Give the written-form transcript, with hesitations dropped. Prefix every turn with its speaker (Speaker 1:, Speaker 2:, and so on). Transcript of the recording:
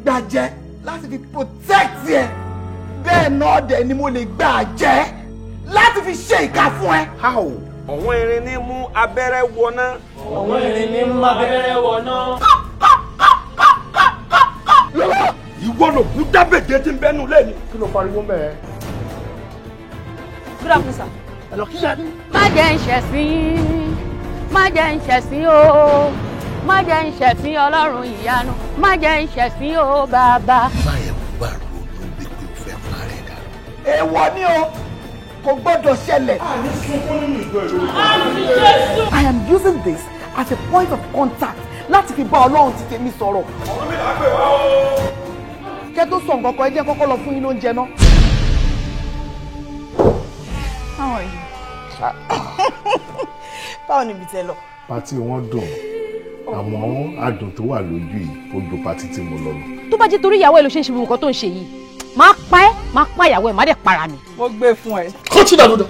Speaker 1: Gbàjẹ́ láti fi protect ẹ, bẹ́ẹ̀ náà dẹ̀ ni mo lè gbà jẹ́ láti fi ṣe ìkà fún ẹ.
Speaker 2: How?
Speaker 3: Ọ̀wọ́n irin ní mú abẹ́rẹ́ wọná.
Speaker 4: Ọ̀wọ́n irin ní mú abẹ́rẹ́ wọná.
Speaker 3: Ìwọ ló kú dábèjé tí ń bẹ́nu lẹ́ni.
Speaker 2: Kí ló pariwo mẹ́ẹ̀?
Speaker 5: Good afternoon, sir.
Speaker 2: Ẹ lọ kíyà ní.
Speaker 5: Má jẹ́ ń ṣẹ̀sín, má jẹ́ ń ṣẹ̀sín o, má jẹ́ ń ṣẹ̀sín, Ọlọ́run ìyanu, má jẹ́ ń ṣẹ̀sín o, bàbá.
Speaker 6: Báyẹn wà ronú wípé o fẹ́ parẹ́ dànù.
Speaker 1: Èèwọ̀ ni o, kò gbọ́dọ̀ ṣẹlẹ̀.
Speaker 3: Àní sunkún nínú ìjọ ìlú.
Speaker 1: I am using this as a point of contact láti fi bá Ọlọ́run ti tèmi sọ̀rọ̀.
Speaker 3: Ọ̀run mi là á pè wá o.
Speaker 1: Kẹ́ tó sọ nǹkan kan, ẹ jẹ́ kọ́kọ́ lọ fún yín lóúnjẹ náà.
Speaker 7: How are you? Báwo ni ibi tẹ lọ?
Speaker 6: Party wọn dùn, àmọ́ adùn tó wà lójú yìí ó dùn party tí mo lọ lọ.
Speaker 5: Tó bá jẹ́ torí ìyàwó ẹ̀ ló ṣe ń ṣe gbogbo nǹkan tó ń ṣe yìí, máa pa ẹ́, máa pa ìyàwó ẹ̀, má dẹ̀ para mi.
Speaker 7: Mo gbé fún ẹ.
Speaker 2: Kọ́ńtì dàdúdà.